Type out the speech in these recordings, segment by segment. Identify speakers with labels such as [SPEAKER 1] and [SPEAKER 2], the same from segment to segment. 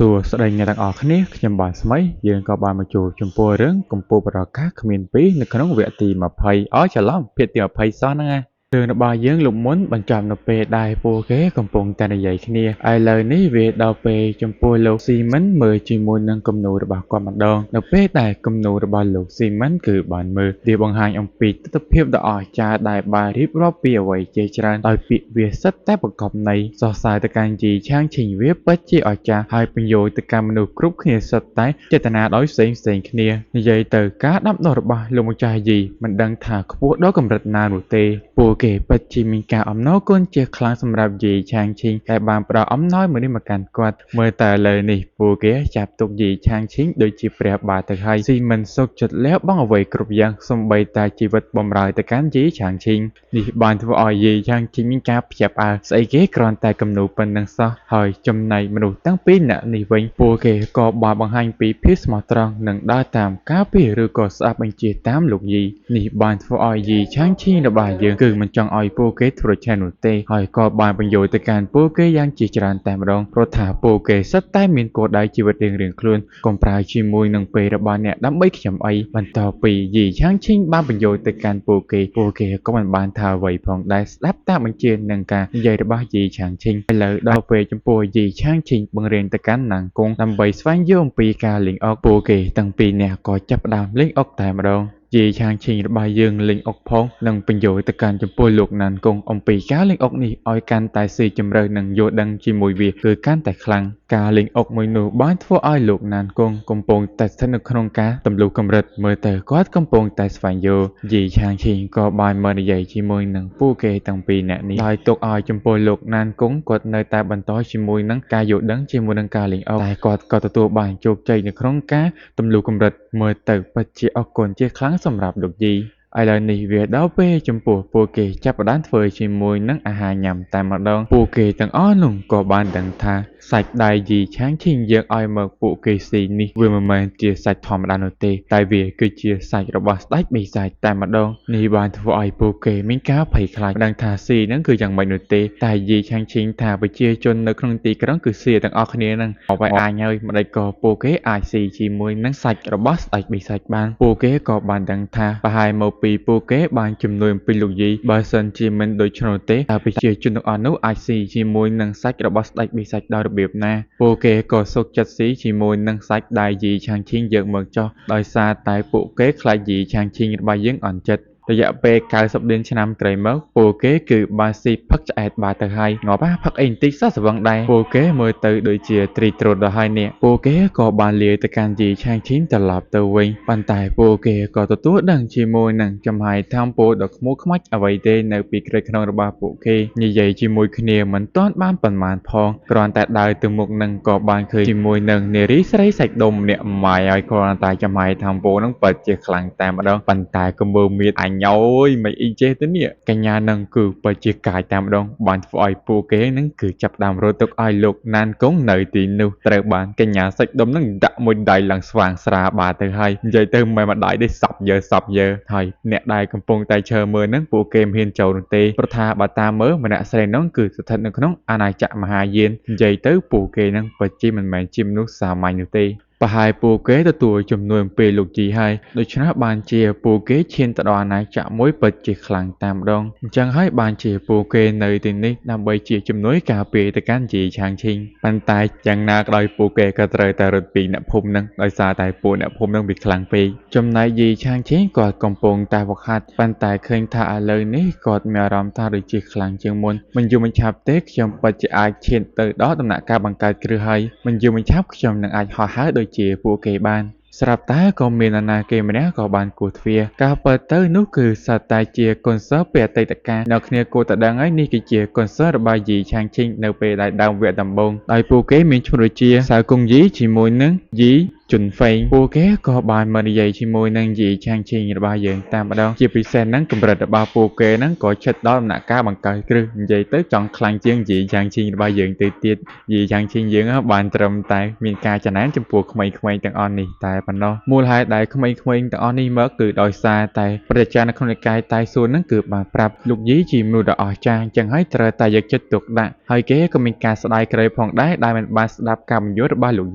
[SPEAKER 1] សួស្តីអ្នកទាំងអស់គ្នាខ្ញុំបាទស្មីយើងក៏បានមកជួបចំពោះរឿងកំពូលបរកាគ្មានពីរនៅក្នុងវគ្គទី20អច្រឡំភាគទី20សោះហ្នឹងណារឿងរបស់យើងលោកមុនបញ្ចប់នៅពេលដែលពួកគេកំពុងតែនិយាយគ្នាឥឡូវនេះវាដល់ពេលចំពោះលោកស៊ីមិនមើលជាមួយនឹងគំនូររបស់គាត់ម្ដងនៅពេលដែលគំនូររបស់លោកស៊ីមិនគឺបានមើលវាបង្ហាញអំពីទិដ្ឋភាពដ៏អស្ចារ្យដែលបានរៀបរាប់ពីអ្វីជាច្រើនដោយពាក្យវាសិតតែប្រកបន័យសរសើរទៅកាន់យីឆាងឈិញវាពិតជាអស្ចារ្យហើយពន្យល់ទៅកាន់មនុស្សគ្រប់គ្នាសិតតែចេតនាដោយផ្សេងផ្សេងគ្នានិយាយទៅការដាំដុះរបស់លោកម្ចាស់យីមិនដឹងថាខ្ពស់ដល់កម្រិតណានោះទេពួកគេពិតជាមានការអំណរគុណជាខ្លាំងសម្រាប់យីឆាងឈិងដែលបានផ្ដល់អំណោយមួយនេះមកកាន់គាត់មើលតែឥឡូវនេះពួកគេចាប់ទុកយីឆាងឈិងដូចជាព្រះបាទទៅហើយស៊ីមិនសុខចិត្តលះបង់អ្វីគ្រប់យ៉ាងសូម្បីតែជីវិតបំរើទៅកាន់យីឆាងឈិងនេះបានធ្វើឲ្យយីឆាងឈិងមានការភ្ញាក់ផ្អើលស្អីគេគ្រាន់តែគំនូរប៉ុណ្ណឹងសោះហើយចំណែកមនុស្សទាំងពីរនាក់នេះវិញពួកគេក៏បានបង្ហាញពីភាពស្មោះត្រង់និងដើរតាមការពារឬក៏ស្ដាប់បញ្ជាតាមលោកយីនេះបានធ្វើឲ្យយីឆាងឈិងរបស់យើងគឺមិនចង់ឲ្យពួកគេធ្វើដូច្នេះនោះទេហើយក៏បានបញ្យល់ទៅកាន់ពួកគេយ៉ាងជាច្រើនតែម្ដងព្រោះថាពួកគេសុទ្ធតែមានគោលដៅជីវិតរៀងៗខ្លួនកុំប្រើជាមួយនឹងពេលរបស់អ្នកដើម្បីខ្ញុំអីបន្ទាប់ពីយីឆាងឈិងបានបញ្យល់ទៅកាន់ពួកគេពួកគេក៏មិនបានថាអ្វីផងដែរស្ដាប់តាមបញ្ជានិងការនិយាយរបស់យីឆាងឈិងឥឡូវដល់ពេលចំពោះយីឆាងឈិងបង្រៀនទៅកាន់ណាងគង់ដើម្បីស្វែងយល់អំពីការលេងអុកពួកគេទាំងពីរនាក់ក៏ចាប់ផ្ដើមលេងអុកតែម្ដងយីឆាងឈិងរបស់យើងលេងអុកផងនិងបញ្យល់ទៅកាន់ចំពោះលោកណានគង់អំពីការលេងអុកនេះឲ្យកាន់តែស៊ីជម្រៅនិងយល់ដឹងជាមួយវាគឺកាន់តែខ្លាំងការលេងអុកមួយនោះបានធ្វើឲ្យលោកណានគង់កំពុងតែស្ថិតនៅក្នុងការទម្លុះកម្រិតមើលទៅគាត់កំពុងតែស្វែងយល់យីឆាងឈិងក៏បានមកនិយាយជាមួយនឹងពួកគេទាំងពីរនាក់នេះដោយទុកឲ្យចំពោះលោកណានគង់គាត់នៅតែបន្តជាមួយនឹងការយល់ដឹងជាមួយនឹងការលេងអុកតែគាត់ក៏ទទួលបានជោគជ័យនៅក្នុងការទម្លុះកម្រិតមើលទៅពិតជាអរគុណជាខ្លាំងសម្រាប់លោកយីឥឡូវនេះវាដល់ពេលចំពោះពួកគេចាប់ផ្ដើមធ្វើជាមួយនឹងអាហារញ៉ាំតែម្ដងពួកគេទាំងអស់នោះក៏បានដឹងថាសាច់ដៃយីឆាងឈិងយើងឲ្យមកពួកគេស៊ីនេះវាមិនមែនជាសាច់ធម្មតានោះទេតែវាគឺជាសាច់របស់ស្ដេចបិសាចតែម្ដងនេះបានធ្វើឲ្យពួកគេមានការភ័យខ្លាចមិនដឹងថាស៊ីហ្នឹងគឺយ៉ាងម៉េចនោះទេតែយីឆាងឈិងថាប្រជាជននៅក្នុងទីក្រុងគឺស៊ីទាំងអស់គ្នាហ្នឹងអបឲ្យអាចហើយម្ដេចក៏ពួកគេអាចស៊ីជាមួយនឹងសាច់របស់ស្ដេចបិសាចបានពួកគេក៏បានដឹងថាប្រហែលមកពីពួកគេបានជំនួយអំពីលោកយីបើសិនជាមិនដូច្នោះទេតើប្រជាជនទាំងអស់នោះអាចស៊ីជាមួយនឹងសាច់របស់ស្ដេចបិសាចដោយរបៀបណាពួកគេក៏សុខចិត្តស៊ីជាមួយនឹងសាច់ដែលយីឆាងឈិងយកមកចោះដោយសារតែពួកគេខ្លាចយីឆាងឈិងរបស់យើងអន់ចិត្តរយៈពេល90លានឆ្នាំក្រោយមកពួកគេគឺបានស៊ីផឹកឆ្អែតបាត់ទៅហើយងាប់ផឹកអីបន្តិចសោះស្វឹងដែរពួកគេមើលទៅដូចជាត្រីត្រុតដល់ហើយនេះពួកគេក៏បានលាយទៅកាន់យីឆាងឈិងត្រឡប់ទៅវិញប៉ុន្តែពួកគេក៏ទទួលដឹងជាមួយនឹងចំហាយធម្មពលដ៏ខ្មួខ្មាច់អ្វីទេនៅពីក្រោយខ្នងរបស់ពួកគេនិយាយជាមួយគ្នាមិនទាន់បានប៉ុន្មានផងគ្រាន់តែដើរទៅមុខនឹងក៏បានឃើញជាមួយនឹងនារីស្រីសាច់ដុំម្នាក់ម៉ាយឲ្យគ្រាន់តែចំហាយធម្មពលនឹងពិតជាខ្លាំងតែម្ដងប៉ុន្តែក៏មើលមានអញអើយមិនអីចេះទៅនេះកញ្ញានឹងគឺពិតជាកាយតែម្ដងបានធ្វើឲ្យពួកគេនឹងគឺចាប់ដើមរត់ទុកឲ្យលោកណានគង់នៅទីនោះត្រូវបានកញ្ញាសាច់ដុំនឹងដាក់មួយដៃឡើងស្វាងស្រាបាទៅហើយនិយាយទៅមិនមួយដៃទេសັບយើសັບយើហើយអ្នកដែលកំពុងតែឈើមើលនឹងពួកគេមិនហ៊ានចូលនោះទេព្រោះថាបើតាមមើលម្នាក់ស្រីនោះគឺស្ថិតនៅក្នុងអាណាចក្រមហាយាននិយាយទៅពួកគេនឹងពិតជាមិនមែនជាមនុស្សសាមញ្ញនោះទេប្រហែលពួកគេទទួលជំនួយអំពីលោកជីហើយដូច្នេះបានជាពួកគេឈានទៅដល់អាណាចក្រមួយពិតជាខ្លាំងតាមដងអញ្ចឹងហើយបានជាពួកគេនៅទីនេះដើម្បីជាជំនួយការពារទៅកាន់យីឆាងឈិងប៉ុន្តែយ៉ាងណាក៏ដោយពួកគេក៏ត្រូវតែរត់ពីអ្នកភូមិនឹងដោយសារតែពួកអ្នកភូមិនឹងវាខ្លាំងពេកចំណែកយីឆាងឈិងគាត់កំពុងតែវឹកហាត់ប៉ុន្តែឃើញថាឥឡូវនេះគាត់មានអារម្មណ៍ថាដូចជាខ្លាំងជាងមុនមិនយូរមិនឆាប់ទេខ្ញុំពិតជាអាចឈានទៅដល់ដំណាក់កាលបង្កើតគ្រឹះហើយមិនយូរមិនឆាប់ខ្ញុំនឹងអាចហោះហើរដូចជាពួកគេបានស្រាប់តែក៏មាននរណាគេម្នាក់ក៏បានគោះទ្វារការពិតទៅនោះគឺសត្វតែជាកុនសើពេលអតីតកាលអ្នកគ្នាគួរតែដឹងហើយនេះគឺជាកុនសើរបស់យីឆាងឈិងនៅពេលដែលដើមវគ្គដំបូងដោយពួកគេមានឈ្មោះដូចជាសៅគង់យីជាមួយនឹងយី ជុនហ្វេងពួកគេក៏បានមកនិយាយជាមួយនឹងយីឆាងឈីងរបស់យើងតាមម្ដងជាពិសេសហ្នឹងកម្រិតរបស់ពួកគេហ្នឹងក៏ជិតដល់ដំណាក់កាលបង្កើតគ្រឹះនិយាយទៅចង់ខ្លាំងជាងយីឆាងឈីងរបស់យើងទៅទៀតយីឆាងឈីងយើងបានត្រឹមតែមានការចំណែនចំពោះក្មេងៗទាំងអស់នេះតែប៉ុណ្ណោះមូលហេតុដែលក្មេងៗទាំងអស់នេះមកគឺដោយសារតែប្រជាចារ្យនៅក្នុងនិកាយតៃសួនហ្នឹងគឺបានប្រាប់លោកយីជាមនុស្សដ៏អស្ចារ្យអញ្ចឹងហើយត្រូវតែយកចិត្តទុកដាក់ហើយគេក៏មានការស្ដាយក្រោយផងដែរដែលមិនបានស្ដាប់ការបញ្យល់របស់លោក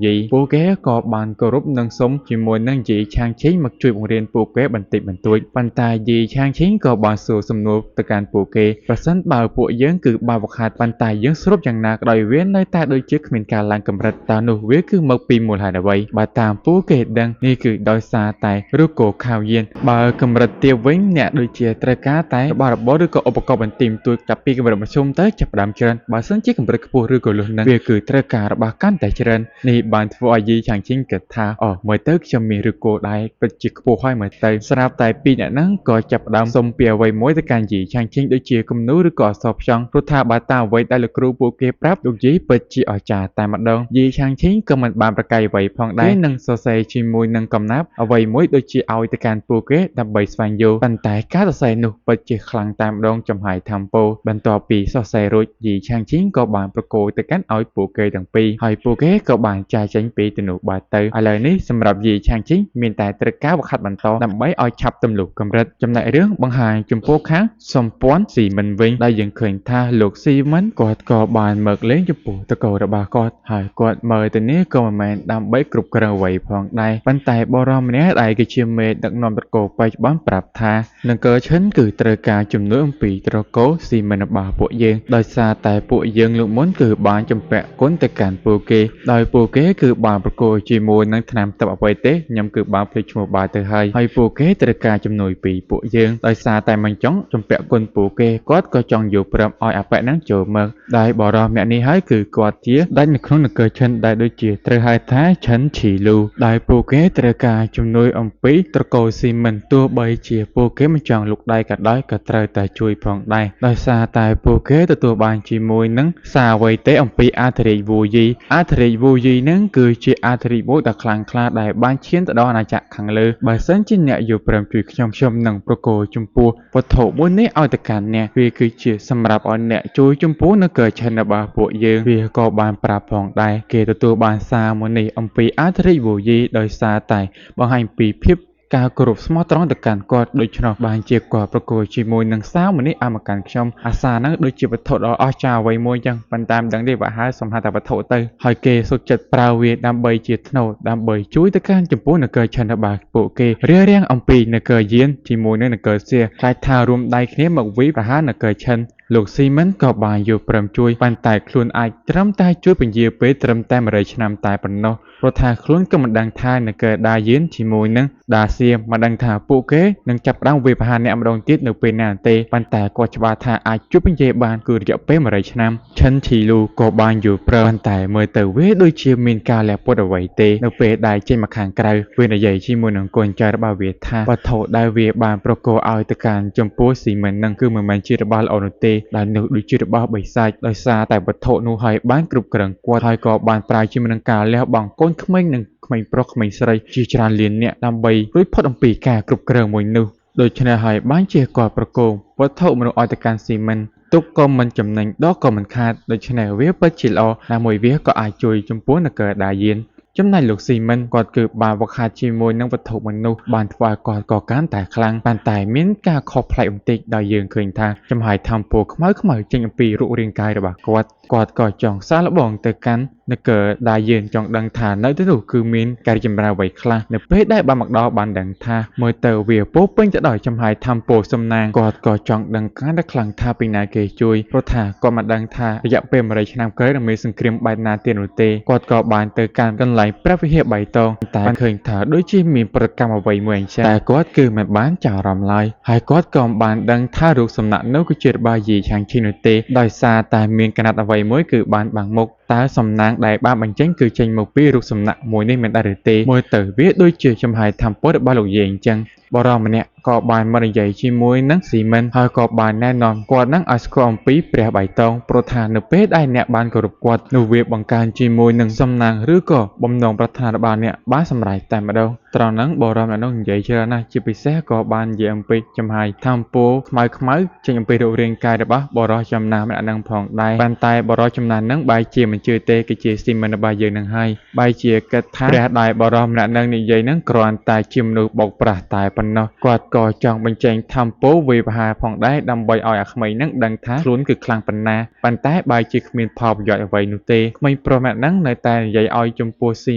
[SPEAKER 1] យីពួកគេក៏បានគោរពនិងសុំជាមួយនឹងយីឆាងឈីងមកជួយបង្រៀនពួកគេបន្តិចបន្តួចប៉ុន្តែយីឆាងឈីងក៏បានសួរសំណួរទៅកាន់ពួកគេប្រសិនបើពួកយើងគឺបានវឹកហាត់ប៉ុន្តែយើងស្រូបយ៉ាងណាក៏ដោយវានៅតែដូចជាគ្មានការឡើងកម្រិតតើនោះវាគឺមកពីមូលហេតុអ្វីបើតាមពួកគេដឹងនេះគឺដោយសារតែឬក៏ខៅយានបើកម្រិតទាបវិញអ្នកដូចជាត្រូវការតែរបស់របរឬក៏ឧបករណ៍បន្តិចបន្តួចចាប់ពីកម្រិតមធ្យមទៅចាប់ផ្ដើមច្រើនបើសិនជាកម្រិតខ្ពស់ឬក៏លើសនឹងវាគឺត្រូវការរបស់កាន់តែច្រើននេះបានធ្វើឲ្យយីឆាងឈីងគិតថាអូមើលទៅខ្ញុំមានឬគោដែរពិតជាខ្ពស់ហើយមើលទៅស្រាប់តែពីរអ្នកហ្នឹងក៏ចាប់ផ្ដើមសុំពីអ្វីមួយទៅកាន់យីឆាងឈីងដូចជាគំនូរឬក៏អក្សរផ្ចង់ព្រោះថាបើតាមអ្វីដែលលោកគ្រូពួកគេប្រាប់លោកយីពិតជាអស្ចារ្យតែម្ដងយីឆាងឈីងក៏មិនបានប្រកែកអ្វីផងដែរគេនឹងសរសេរជាមួយនឹងកំណាព្យអ្វីមួយដូចជាឲ្យទៅកាន់ពួកគេដើម្បីស្វែងយល់ប៉ុន្តែការសរសេរនោះពិតជាខ្លាំងតែម្ដងចំហាយធម្មពោបន្ទាប់ពីសរសេររួចយីឆាងឈីងក៏បានប្រគល់ទៅកាន់ឲ្យពួកគេទាំងពីរហើយពួកគេក៏បានចាយចេញពីទីនោះបាត់ទៅឥឡូវនេះសម្រាប់យីឆាងឈីងមានតែត្រូវការវឹកហាត់បន្តដើម្បីឲ្យឆាប់ទម្លុះកម្រិតចំណែករឿងបង្ហាញចំពោះខាងសម្ព័ន្ធស៊ីមិនវិញដែលយើងឃើញថាលោកស៊ីមិនគាត់ក៏បានមកលេងចំពោះតកោរបស់គាត់ហើយគាត់មើលទៅនេះក៏មិនមែនដើម្បីគ្រប់គ្រងអ្វីផងដែរប៉ុន្តែបរិសម្នាក់ដែលគឺជាមេដឹកនាំត្រកូលបច្ចុប្បន្នប្រាប់ថានង្គរឈិនគឺត្រូវការជំនួយអំពីត្រកូលស៊ីមិនរបស់ពួកយើងដោយសារតែពួកយើងលើកមុនគឺបានជំពាក់គុណទៅកាន់ពួកគេដោយពួកគេគឺបានប្រគល់ជាមួយនឹងថ្នាំទឹកអ្វីទេខ្ញុំគឺបានភ្លេចឈ្មោះបាយទៅហើយហើយពួកគេត្រូវការជំនួយពីពួកយើងដោយសារតែមិនចង់ជំពាក់គុណពួកគេគាត់ក៏ចង់យល់ព្រមឲ្យអាប៉ែហ្នឹងចូលមកដោយបរិសម្នាក់នេះហើយគឺគាត់ជាដាច់នៅក្នុងនគរឈិនដែលដូចជាត្រូវហៅថាឈិនឈីលូដោយពួកគេត្រូវការជំនួយអំពីត្រកូលស៊ីមិនទោះបីជាពួកគេមិនចង់លុកដៃក៏ដោយក៏ត្រូវតែជួយផងដែរដោយសារតែពួកគេទទួលបានជាមួយនឹងសារអ្វីទេអំពីអាធិរាជវូយីអាធិរាជវូយីហ្នឹងគឺជាអាធិរាជមួយដ៏ខ្លាំងក្លាដែលបានឈានទៅដល់អាណាចក្រខាងលើបើសិនជាអ្នកយល់ព្រមជួយខ្ញុំខ្ញុំនឹងប្រគល់ចំពោះវត្ថុមួយនេះឲ្យទៅកាន់អ្នកវាគឺជាសម្រាប់ឲ្យអ្នកជួយចំពោះនគរឈិនរបស់ពួកយើងវាក៏បានប្រាប់ផងដែរគេទទួលបានសារមួយនេះអំពីអាធិរាជវូយីដោយសារតែបង្ហាញពីភាពការគោរពស្មោះត្រង់ទៅកាន់គាត់ដូច្នោះបានជាគាត់ប្រគល់ជាមួយនឹងសារមួយនេះឲ្យមកកាន់ខ្ញុំអាសារហ្នឹងដូចជាវត្ថុដ៏អស្ចារ្យអ្វីមួយចឹងប៉ុន្តែមិនដឹងទេបើហើយសំហៅតែវត្ថុទៅហើយគេសុខចិត្តប្រើវាដើម្បីជាធ្នូដើម្បីជួយទៅកាន់ចំពោះនគរឆិនរបស់ពួកគេរារាំងអំពីនគរយានជាមួយនឹងនគរសៀខ្លាចថារួមដៃគ្នាមកវាយប្រហារនគរឆិនលោកស៊ីមិនក៏បានយល់ព្រមជួយប៉ុន្តែខ្លួនអាចត្រឹមតែជួយពន្យាពេលត្រឹមតែ100ឆ្នាំតែប៉ុណ្ណោះព្រោះថាខ្លួនក៏មិនដឹងថានគរដាយានជាមួយនឹងដាសៀមិនដឹងថាពួកគេនឹងចាប់ផ្ដើមវាយប្រហារអ្នកម្ដងទៀតនៅពេលណាទេប៉ុន្តែគាត់ច្បាស់ថាអាចជួយពន្យាបានគឺរយៈពេល100ឆ្នាំឈិនឈីលូក៏បានយល់ព្រមប៉ុន្តែមើលទៅវាដូចជាមានការលះពត់អ្វីទេនៅពេលដែលចេញមកខាងក្រៅវានិយាយជាមួយនឹងកូនចៅរបស់វាថាវត្ថុដែលវាបានប្រគល់ឲ្យទៅកាន់ចំពោះស៊ីមិននឹងគឺមិនមែនជារបស់ល្អនោះទេដែលនោះដូចជារបស់បិសាចដោយសារតែវត្ថុនោះហើយបានគ្រប់គ្រងគាត់ហើយក៏បានប្រើជាមួយនឹងការលះបង់កូនក្មេងនិងក្មេងប្រុសក្មេងស្រីជាច្រើនលាននាក់ដើម្បីរួចផុតអំពីការគ្រប់គ្រងមួយនោះដូច្នេះហើយបានជាគាត់ប្រគល់វត្ថុមនុស្សឲ្យទៅកាន់ស៊ីមិនទុកក៏មិនចំណេញដកក៏មិនខាតដូច្នេះវាពិតជាល្អណាមួយវាក៏អាចជួយចំពោះនគរដាយានចំណែកលោកស៊ីមិនគាត់គឺបានវឹកហាត់ជាមួយនឹងវត្ថុមនុស្សបានធ្វើឲ្យគាត់ក៏កាន់តែខ្លាំងប៉ុន្តែមានការខុសប្លែកបន្តិចដោយយើងឃើញថាចំហាយធម្មពលខ្មៅៗចេញអំពីរូបរាងកាយរបស់គាត់គាត់ក៏ចង់សាកល្បងទៅកាន់នគរដាយានចង់ដឹងថានៅទីនោះគឺមានការចម្រើនអ្វីខ្លះនៅពេលដែលបានមកដល់បានដឹងថាមើលទៅវាពោពេញទៅដោយចំហាយធម្មពលសំណាងគាត់ក៏ចង់ដឹងកាន់តែខ្លាំងថាពីណាគេជួយព្រោះថាគាត់មិនដឹងថារយៈពេល100ឆ្នាំក្រោយនឹងមានសង្គ្រាមបែបណាទៀតនោះទេគាត់ក៏បានទៅកាន់កន្លែងព្រះវិហារបៃតងតែបានឃើញថាដូចជាមានប្រតិកម្មអ្វីមួយអញ្ចឹងតែគាត់គឺមិនបានចាប់អារម្មណ៍ឡើយហើយគាត់ក៏មិនបានដឹងថារូបសំណាកនោះគឺជារបស់យីឆាងឈីនោះទេដោយសារតែមានកណាត់អ្វីមួយគឺបានបាំងមុខតើសំណាងដែលបានបញ្ចេញគឺចេញមកពីរូបសំណាកមួយនេះមិនដែរឬទេមើលទៅវាដូចជាចំហាយធម្មពលរបស់លោកយាយអញ្ចឹងបរិសម្នាក់ ក៏បានមកនិយាយជាមួយនឹងស៊ីមិនហើយក៏បានណែនាំគាត់នឹងឲ្យស្គាល់អំពីព្រះបៃតងព្រោះថានៅពេលដែលអ្នកបានគោរពគាត់នោះវាបង្កើនជាមួយនឹងសំណាងឬក៏បំណងប្រាថ្នារបស់អ្នកបានសម្រេចតែម្ដងត្រង់ហ្នឹងបរិមអ្នកនោះនិយាយច្រើនណាស់ជាពិសេសក៏បាននិយាយអំពីចំហាយធម្មពលខ្មៅខ្មៅចេញអំពីរូបរាងកាយរបស់បរិសចំណាស់ម្នាក់ហ្នឹងផងដែរប៉ុន្តែបរិសចំណាស់ហ្នឹងបែរជាមិនជឿទេគឺជាស៊ីមិនរបស់យើងនឹងហើយបែរជាគិតថាព្រះដែលបរិសម្នាក់ហ្នឹងនិយាយហ្នឹងគ្រាន់តែជាមនុស្សបោកប្រាស់តែប៉ុណ្ណោះគាត់ក៏ចង់បញ្ចេញធម្មពលវាយប្រហារផងដែរដើម្បីឲ្យអាក្មេងហ្នឹងដឹងថាខ្លួនគឺខ្លាំងប៉ុណ្ណាប៉ុន្តែបែរជាគ្មានផលប្រយោជន៍អ្វីនោះទេក្មេងប្រុសម្នាក់ហ្នឹងនៅតែនិយាយឲ្យចំពោះស៊ី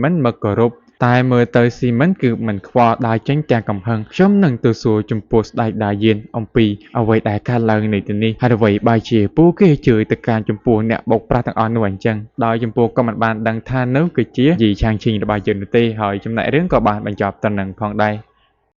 [SPEAKER 1] មិនមកគោរពតែមើលទៅស៊ីមិនគឺមិនខ្វល់ដើរចេញទាំងកំហឹងខ្ញុំនឹងទៅសួរចំពោះស្ដេចដាយានអំពីអ្វីដែលកើតឡើងនៅទីនេះហើយអ្វីបែរជាពួកគេជឿទៅការចំពោះអ្នកបោកប្រាស់ទាំងអស់នោះអញ្ចឹងដោយចំពោះក៏មិនបានដឹងថានោះគឺជាយីឆាងឈីងរបស់យើងនោះទេហើយចំណែករឿងក៏បានបញ្ចប់ត្រឹមនឹងផងដែរ។